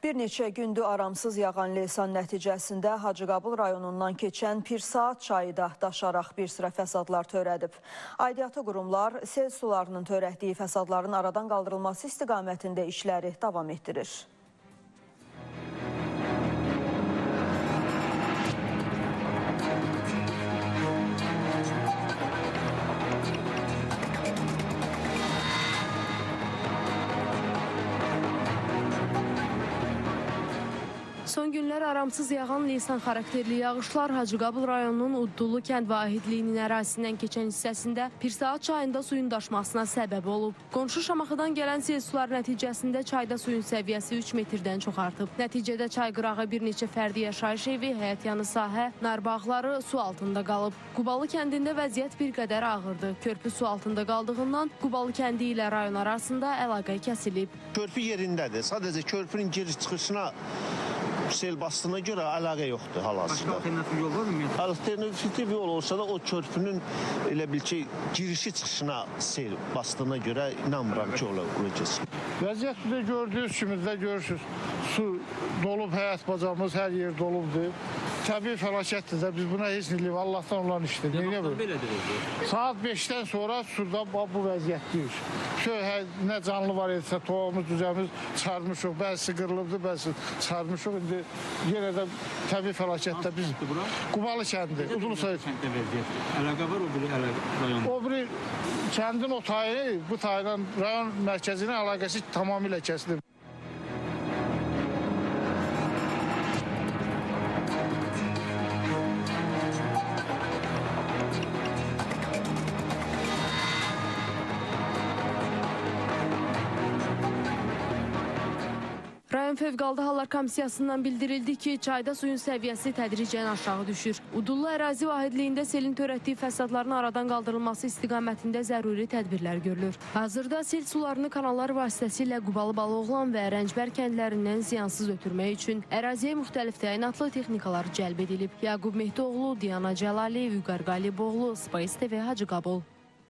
Bir neçə gündür aramsız yağan leysan nəticəsində Hacıqabul rayonundan keçən Pirsaat çayı da daşaraq bir sıra fəsadlar törədib. Aidiyyatı qurumlar sel sularının törətdiyi fəsadların aradan qaldırılması istiqamətində işləri davam etdirir. Son günlər aramsız yağan leysan xarakterli yağışlar Hacıqabul rayonunun Uddulu kənd vahidliyinin ərazisindən keçən hissəsində Pirsaat çayında suyun daşmasına səbəb olub. Qonşu Şamaxıdan gələn sel suları nəticəsində çayda suyun səviyyəsi 3 metrdən çox artıb. Nəticədə çay qırağı bir neçə fərdi yaşayış evi, həyətyanı sahə, nar bağları su altında qalıb. Qubalı kəndində vəziyyət bir qədər ağırdı. Körpü su altında qaldığından Qubalı kəndi ilə rayon arasında əlaqə kəsilib. Körpü yerindədir. Sadəcə körpünün giriş çıxışına sel bastığına görə əlaqə yoxdur hal-hazırda. Başqa alternativ yol var mı? Alternativ yol olsa da o körpünün elə bil ki, girişi çıxışına sel bastığına görə inanmıram ki, ola keçsin. Vəziyyət də gördüyünüz kimi də görürsünüz. Su dolub, həyət bacamız hər yer dolubdur. Təbii fəlakətdir də, biz buna heç nə Allahdan olan işdir. Nə vaxtdan belədir vəziyyət? Saat 5-dən sonra suda bu vəziyyətdeyiz. Nə canlı var etsə, toğumuz, düzəmiz çıxarmışıq. Bəzisi qırılıbdır, bəzisi çıxarmışıq. İndi yenə də təbii fəlakətdə biz Qubalı kəndi, Udulu soyud. Kənddə vəziyyət. Əlaqə var o biri rayonda? O biri kəndin o tayı, bu taydan rayon mərkəzinə əlaqəsi tamamilə kəsilib. Rayon Fövqəladə Hallar Komissiyasından bildirildi ki, çayda suyun səviyyəsi tədricən aşağı düşür. Udullu ərazi vahidliyində selin törətdiyi fəsadların aradan qaldırılması istiqamətində zəruri tədbirlər görülür. Hazırda sel sularını kanallar vasitəsilə Qubalı Balaoğlan və Rəncbər kəndlərindən ziyansız ötürmək üçün əraziyə müxtəlif təyinatlı texnikalar cəlb edilib. Yaqub Mehdioğlu, Diana Cəlali, Vüqar Qaliboğlu, Space TV, Hacıqabul.